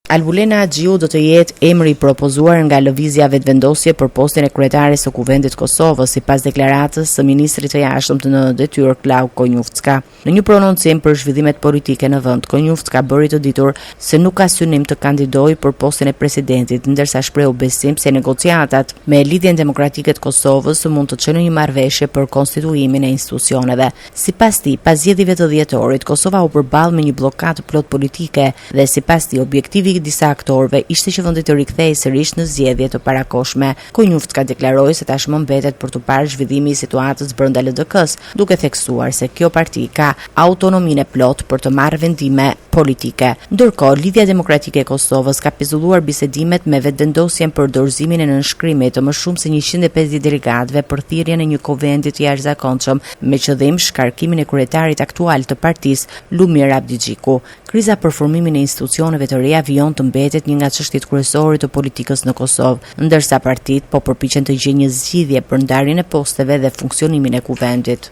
Albulena Haxhiu do të jetë emri i propozuar nga Lëvizja Vetëvendosje për postin e kryetares së Kuvendit të Kosovës, sipas deklaratës së ministrit të Jashtëm të në detyrë Glauk Konjufca. Në një prononcim për zhvillimet politike në vend, Konjufca bëri të ditur se nuk ka synim të kandidojë për postin e presidentit, ndërsa shprehu besim se negociatat me Lidhjen Demokratike të Kosovës mund të çojnë në një marrëveshje për konstituimin e institucioneve. Sipas tij, pas zgjedhjeve të dhjetorit, Kosova u përball me një bllokadë të plotë politike dhe sipas tij, objektivi i disa aktorëve ishte që vendi të rikthehej sërish në zgjedhje të parakohshme. Konjufca deklaroi se tashmë mbetet për t'u parë zhvillimi i situatës brenda LDK-së, duke theksuar se kjo parti ka autonominë e plotë për të marrë vendime politike. Ndërkohë, Lidhja Demokratike e Kosovës ka pezulluar bisedimet me Vetëvendosjen për dorëzimin e nënshkrimit të më shumë se 150 delegatëve për thirrjen e një kuvendi të jashtëzakonshëm me qëllim shkarkimin e kryetarit aktual të partisë, Lumir Abdixhiku. Kriza për formimin e institucioneve të reja vijon të mbetet një nga çështjet kryesore të politikës në Kosovë, ndërsa partitë po përpiqen të gjejnë një zgjidhje për ndarjen e posteve dhe funksionimin e Kuvendit.